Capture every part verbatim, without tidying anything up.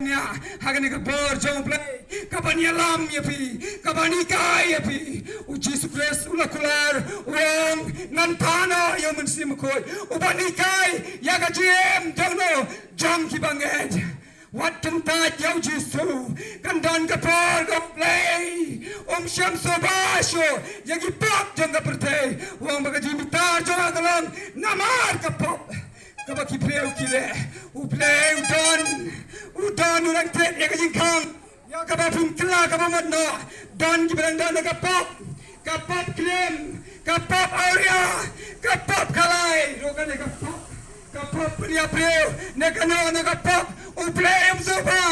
Ïa, ha kane ka bor jong U Blei, ka ban ïalam ïa phi, ka ban hikai ïa phi. U Jisu Khrist u la kular, u ong, ngan pan ïa u Mynsiem Bakhuid, u ban hikai ïa ka jingim jong no, jong ki bangeit. Wat kyntait ïa u Jisu, kan don ka por ka U Blei um shym sngewbha shuh ïa ki pop jong ka pyrthei. U ong ba ka jingbitar jong nga ka long namar ka pop kaba ki briew ki leh. U Blei u don, u don, u dang thied ïa ka jingkhang, ïa kaba pynkylla kaba mut noh. Don kiba dang don ha ka pop, ka pop klim, ka pop awria, ka pop kalai, ruh kane ka pop, ka pop pynïap briew, ne kano kano ka pop, U Blei um sngewbha.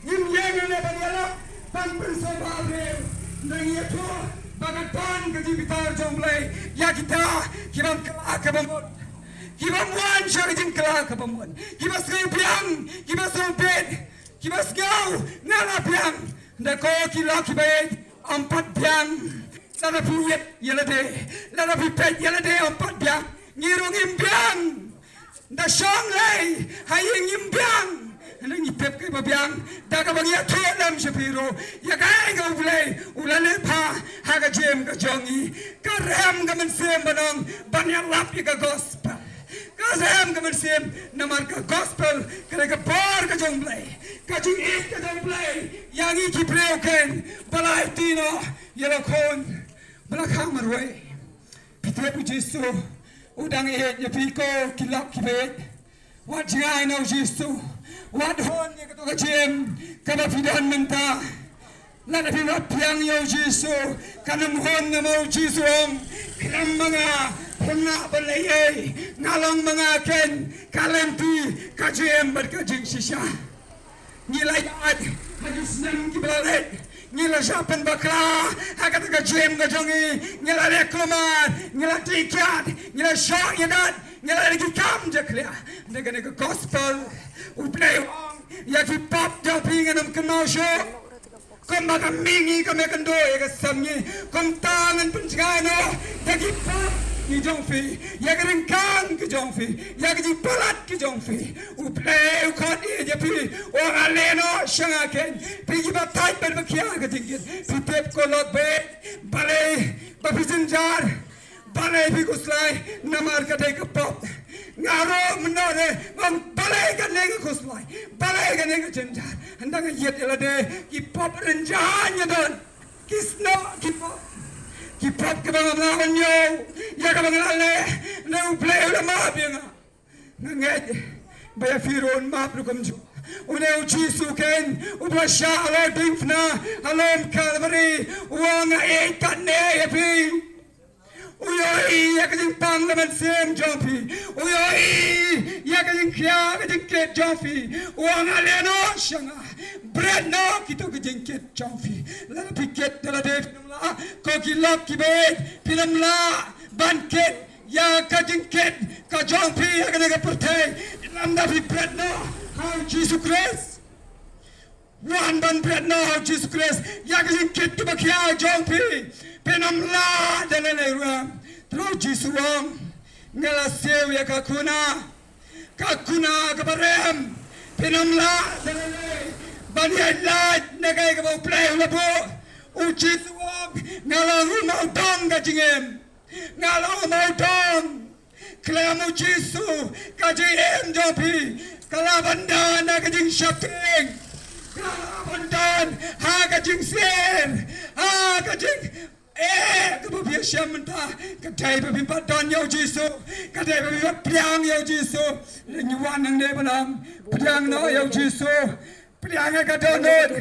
Ngim ïeng ne ban ïalap ban pynsngewbha briew. Ngi ïathuh ba ka don ka jingbitar jong U Blei ïa kita ki bym kylla kaba mut, ki bym wan sha ka jingkylla kaba mut, kiba sngew biang, kiba sngew bit, kiba sngew nga la biang. Hynda ko ki lok kiba ïeit, ym pat biang. Lada phi ïeit ïa lade, lada phi peit ïa lade, ym pat biang. Ngi ruh ngim biang. Da shong lei ha ïing, ngim biang. Hynda ngi tip kiba biang, da kaba ngi ïathuh lem sha phi ruh ïa kaei kaba U Blei u la leh bha ha ka jingim ka jong ngi. Ka rem ka mynsiem ban ong, ban ïalap ïa ka gospel. Ka rem ka mynsiem, namar ka gospel ka dei ka bor ka jong U Blei, ka jingïeit ka jong U Blei ïa ngi ki briew keiñ ba la aiti noh ïa la khun ba la kha marwei. Phi tip, u Jisu u dang ïeit ïa phi ko ki lok kiba ïeit. Wat jngai na u Jisu, wat hun ïa kato ka jingim kaba phi don mynta. Lada phi la pdiang ïa u Jisu, kan ym hun namar u Jisu u ong, khlem ma nga phim lah ban leh ei ei, nga long ma nga keiñ ka lynti, ka jingim bad ka jingshisha. Ngi la ïaid ha ki snem kiba la leit, ngi la shah pynbakla ha kata ka jingim ka jong ngi, ngi la leh kulmar, ngi la tih kiad, ngi la shoh ïadat, ngi la leh ki kam jakhlia. Hynrei kane ka gospel, U Blei u ong, ïa ki pop jong phi ngan ym kynmaw shuh. Kumba ka mihngi kam ïakynduh ïa ka sem ngi, kumta ngan pynjngai noh ïa ki pop ki jong phi, ïa ka ryngkang ki jong phi, ïa ka jingpalat ki jong phi. U Blei u khot ïa phi, u ong, ale noh sha nga keiñ, phi kiba thait bad ba khia ka jingkit. Phi tip ko lok bad, balei ba phi jynjar? Balei phi khuslai? Namar ka dei ka pop. Nga ruh mynno re nga ong, balei kane ka khuslai, balei kane ka jynjar? Hynda nga ïeit ïa lade, ki pop rynjah ïa don. Ki snoh ki pop, ki pop kiba ngam lah ban ñiew ïa kaba nga la leh. Hynrei U Blei u la map ïa nga. Nga ngeit ba ïa phi ruh un map ruh kumjuh. Une u Jisu keiñ uba shah halor diengphna, halor Kalbari, u ong, nga ïeit katne ïa phi. U ïohi ïa ka jingpang ka mynsiem jong phi. U ïohi ïa ka jingkhia ka jingkit jong phi. U ong, ale noh sha nga, bret noh kito ki jingkit jong phi. Lada phi kit da lade, phin ym lah, ko ki lok kiba ïeit, phin ym lah ban kit ïa ka jingkit ka jong phi ha kane ka pyrthei lymda phi bret noh ha u Jisu Khrist. Wan ban bret noh ha u Jisu Khrist ïa ka jingkit kaba khia jong phi. Phin ym lah da lei lei ruh. Te u Jisu u ong, nga la siew ïa ka kuna, ka kuna kaba rem. Phin ym lah da lei lei ban ïaid lait na kaei kaba U Blei u la buh. U Jisu u ong, nga la long u mawdong ka jingim. Nga la long u mawdong. Khlem u Jisu ka jingim jong phi ka lah ban don ha ka jingsheptieng. Ka lah ban don ha ka jingsyier, ha ka jing, eh, kaba phi ïashem mynta. Ka dei ba phim pat don ïa u Jisu, ka dei ba phim pat pdiang ïa u Jisu. Ngi wan hangne ban ong, pdiang noh ïa u Jisu. Pdiang ïa ka dohnud.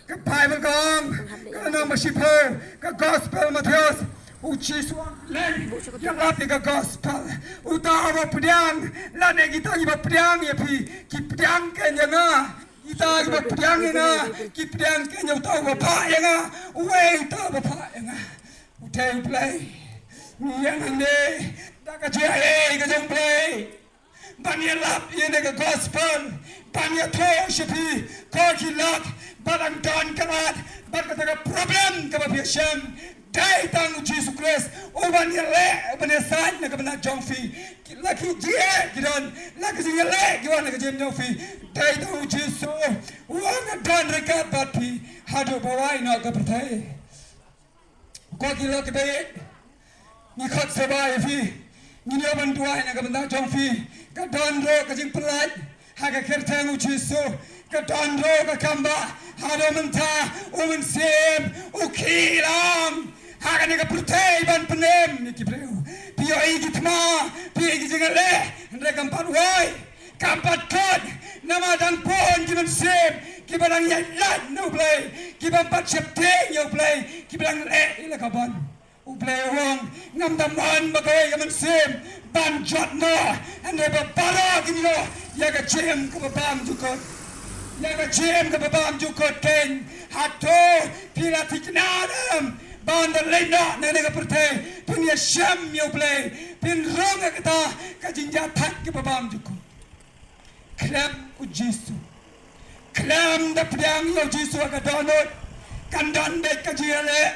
Ka Baibl ka ong, ka lynnong ba shiphew, ka Gospel Mathaios. U Jisu u ong, leit ïalap ïa ka gospel. Uta uba pdiang, lane kita kiba pdiang ïa phi, ki pdiang keiñ ïa nga. Kita kiba pdiang ïa nga, ki pdiang keiñ ïa uta uba phah ïa nga. Uwei uta uba phah ïa nga. U dei U Blei. Ngi ïeng hangne da ka jingaiei ka jong U Blei. Ban ïalap ïa kane ka gospel, ban ïathuh sha phi, ko ki lok ba dang don ka lad bad kata ka problem kaba phi ïashem. Dei tang u Jisu Khrist uban ïaleh, uban ïasaid na ka bynta jong phi. Ki, la ki jingeh ki don, la ki jingeh ki wan na ka jingim jong phi. Dei tang u Jisu ka bad phi haduh ba wai noh ka pyrthei. Ko ki lok ki baieit, ngi khot sngewbha ïa phi. Ngin ïoh ban duwai na ka bynta jong phi. Ka don ruh ka jingpyllait ha ka kyrteng u Jisu. Ka don ruh ka kambah. Haduh mynta u Mynsiem u khih lang ha kane ka pyrthei ban pynim ïa ki briew. Phi ïohi ki thma, phi ïohi ki jingïaleh, hynrei kam pat wai, kam pat kut, namar dang bun ki mynsiem kiba dang ïaid lait na U Blei, kiba ym pat sheptieng ïa U Blei, kiba dang leh ïa la ka bun. U Blei u ong, ngam da mon ba kawei ka mynsiem ban jot noh, hynrei ba baroh kin ïoh ïa ka jingim kaba bymjukut. Ïa ka jingim kaba bymjukut keiñ. Hato phi la thikna ne em ba ynda leit noh na kane ka pyrthei phin ïashem ïa U Blei, phin rung ïa kata ka jingïathait kaba bymjukut? Khlem u Jisu. Khlem da pdiang ïa u Jisu ha ka dohnud, kan don beit ka jingïaleh,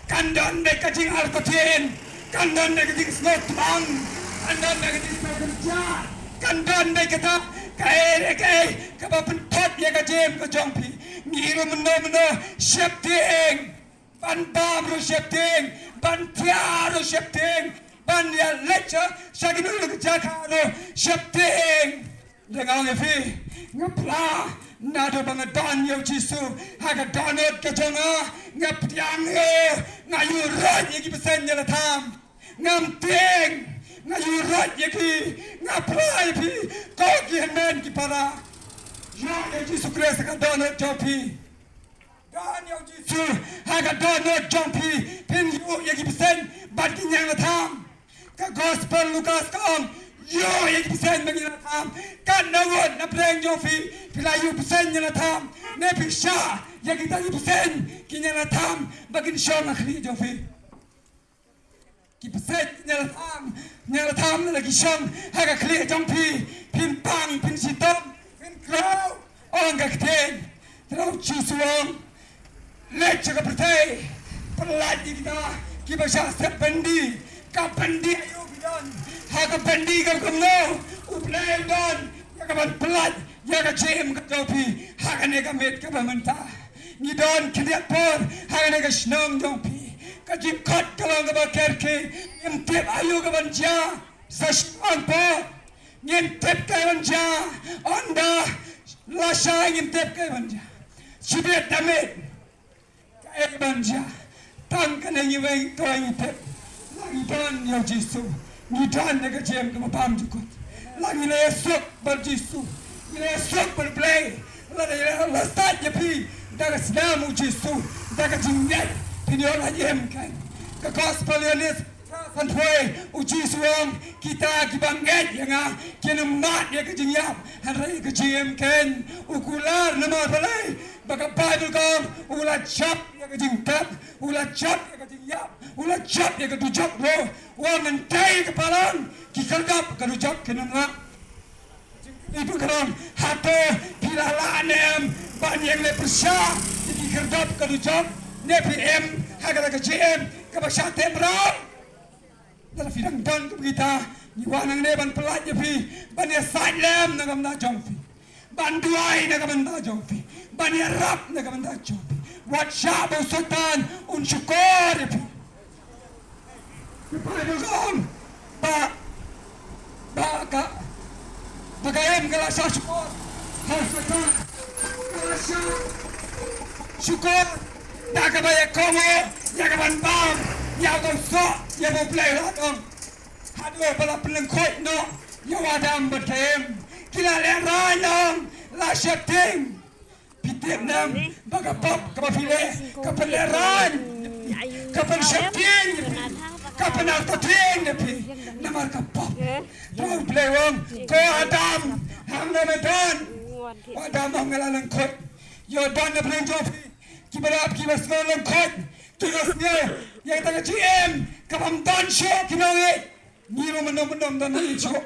kan don beit ka jingartatien, kan don beit ka jingsngewthuh, kan don beit ka jingsngewthuh, kan don beit kata kaei re kaei kaba pynthut ïa ka jingim ka jong phi. Ngi ruh mynno mynno sheptieng, ban bam ruh sheptieng, ban thiah ruh sheptieng, ban ïaleit sha, sha kino kino ki jaka ruh sheptieng. Dang ong ïa phi, nga phla naduh ba nga don ïa u Jisu ha ka dohnud ka jong nga, nga pdiang ïa u, nga ïuh roit ïa ki bseiñ ïa la tham. Ngam tieng, nga ïuh roit ïa ki, nga phla ïa phi, ko ki hynmen ki para. Ïoh ïa u Jisu Khrist ha ka dohnud jong phi. Don ïa u Jisu ha ka dohnud jong phi, phin ïuh ïa ki bseiñ bad ki ñianglatham. Ka Gospel Lukas ka ong, ïuh ïa ki bseiñ bad ki ñianglatham. Katno ngut na pdeng jong phi, phi la ïuh bseiñ ñianglatham, ne phi shah ïa kita ki bseiñ ki ñianglatham ba kin shong ha khlieh jong phi? Ki bseiñ ñianglatham, ñianglatham lada ki shong ha ka khlieh jong phi, phin pang, phin shitom, phin khraw, ong ka ktien. Te u Jisu u ong, leit sha ka pyrthei, pyllait ïa kita kiba shah set byndi. Ka byndi aïu phi don? Ha ka byndi ka kumno? U Blei u don ïa ka ban pyllait ïa ka jingim ka jong phi ha kane ka miet kaba mynta. Ngi don khyndiat por ha kane ka shnong jong phi. Ka jingkhot ka long kaba kyrkieh. Ngim tip aïu ka ban jia. Sa shnong por ngim tip kaei ban jia. Ynda lashai ngim tip kaei ban jia. Shibit da miet kaei ban jia. Tang kane ngi weng kawei ngi tip, la ngi don ïa u Jisu, ngi don ïa ka jingim kaba bymjukut. La ngi la ïasuk bad u Jisu, ngi la ïasuk bad U Blei. Lada la sait ïa phi da ka snam u Jisu, da ka jingngeit, phin ïoh la ïem keiñ. Ka Gospel Ïoannis, san phew, u Jisu u ong, kita kiba ngeit ïa nga kin ym mad ïa ka jingïap, hynrei ïa ka jingim keiñ. U kular namar balei? Ba ka Baibl ka ong, u la jop ïa ka jingtep, u la jop ïa ka jingïap, u la jop ïa ka dujok ruh. U ong, ngan tei ka palang, ki khyrdop ka dujok kin ym lah. Jingkylli ba ka long, hato phi la lah ne em ban ïeng leh pyrshah ïa ki khyrdop ka dujok, ne phi im ha kata ka jingim kaba shah teh mraw? Lada phi dang don kum kita, ngi wan hangne ban pyllait ïa phi, ban ïasaid lem na ka bynta jong phi, ban duwai na ka bynta jong phi, ban ïarap na ka bynta jong phi. Wat shah ba u Soitan un shukor ïa phi. Ka Baibl ka ong ba, ba ka, ba ka im ka la shah shukor ha u Soitan. Ka la shah shukor da kaba ïakohnguh ïa ka ban bam ïa ka soh ïa ba U Blei u la ong. Haduh ba la pynlyngkhuid noh ïa u Adam bad ka Im, ki la lehraiñ noh, la sheptieng. Phi tip ne em ba ka pop kaba phi leh ka pynlehraiñ, ka pynsheptieng ïa phi, ka pynartatien ïa phi. Namar ka pop. Te U Blei u ong, ko Adam, hangne me don. U Adam u ong, nga la lyngkhuid. Ïoh don na pdeng jong phi kiba dap, kiba sngew lyngkhuid, kiba sngew ïa kata ka jingim kaba ym don shuh ki nongïeit. Ngi ruh mynno mynno ym don nongïeit shuh.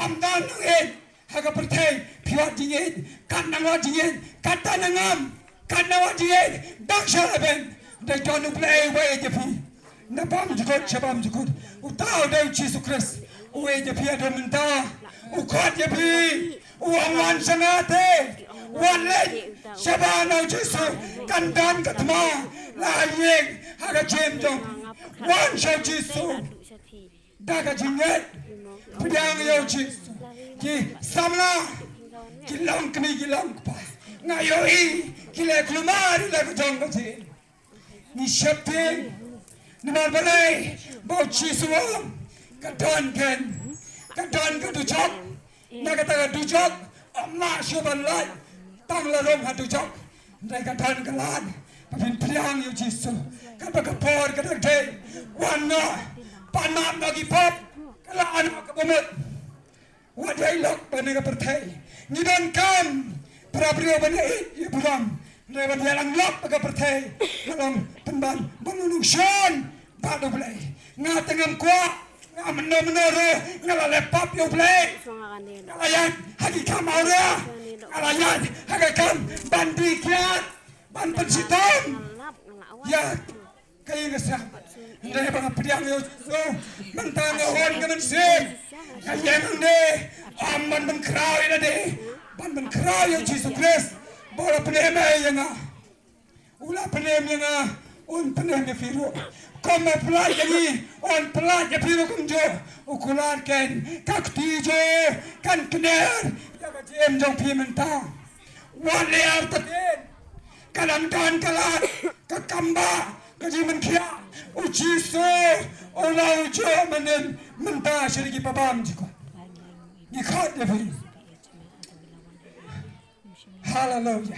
Ym don nongïeit ha ka pyrthei. Phi wad jingïeit, kat nang wad jingïeit, kat nang ngam, kat nang wad jingïeit, dang sha la ben. Dei don U Blei uba ïeit ïa phi. Na bymjukut sha bymjukut. Uta u dei u Jisu Khrist. U ïeit ïa phi haduh mynta. U khot ïa phi. U ong wan sha nga te. U Ban leit shabar na u Jisu, kan don ka thma la ïeng ha ka jingim jong phi. Wan sha u Jisu da ka jingngeit. Pdiang ïa u Jisu. Ki samla ki long kmie ki long kpa. Nga ïohi ki leh kulmar ïa la ka jong ka jingim. Ngi sheptieng namar balei ba u Jisu u ong ka don ken, ka don ka dujok. Na kata ka dujok ym lah shuh ban lait tang la rung ha dujok. Hynrei ka don ka lad ba phin pdiang ïa u Jisu. Katba ka por ka dang dei, wan noh, pan map noh ki pop, ka la noh ka bamut. Wat ïa lok ba na ka pyrthei ngi donkam para briew ban ïa ïeit ïa burom. Hynrei ban ïalang lok ba ka pyrthei ka long pynban ban nongshun bad U Blei. Nga te ngam kwah, nga mynno mynno ruh nga la leh pap ïa U Blei. Nga la ïaid ha ki kam awria, nga la ïaid ha ka kam ban die kiad, ban pynshitom ïa ka ïing ka sem. Hynrei ba nga pdiang ïa u Jisu, mynta nga wan ka mynsiem, nga ïeng hangne, ym ban pynkhraw ïa lade, ban pynkhraw ïa u Jisu Khrist ba u la pynim ïa nga. U la pynim ïa nga, un pynim ïa phi ruh. Kum u pyllait ïa ngi, un pyllait ïa phi ruh kumjuh. U kular ken, ka kti jong u kan kner ïa ka jingim jong phi mynta. Wat leh artatien. Ka dang don ka lad, ka kam ba ka jingmynthiah. U Jisu u la ïoh mynnin mynta sha ki pabam jong u. Ngi khot ïa phi. Haleluia.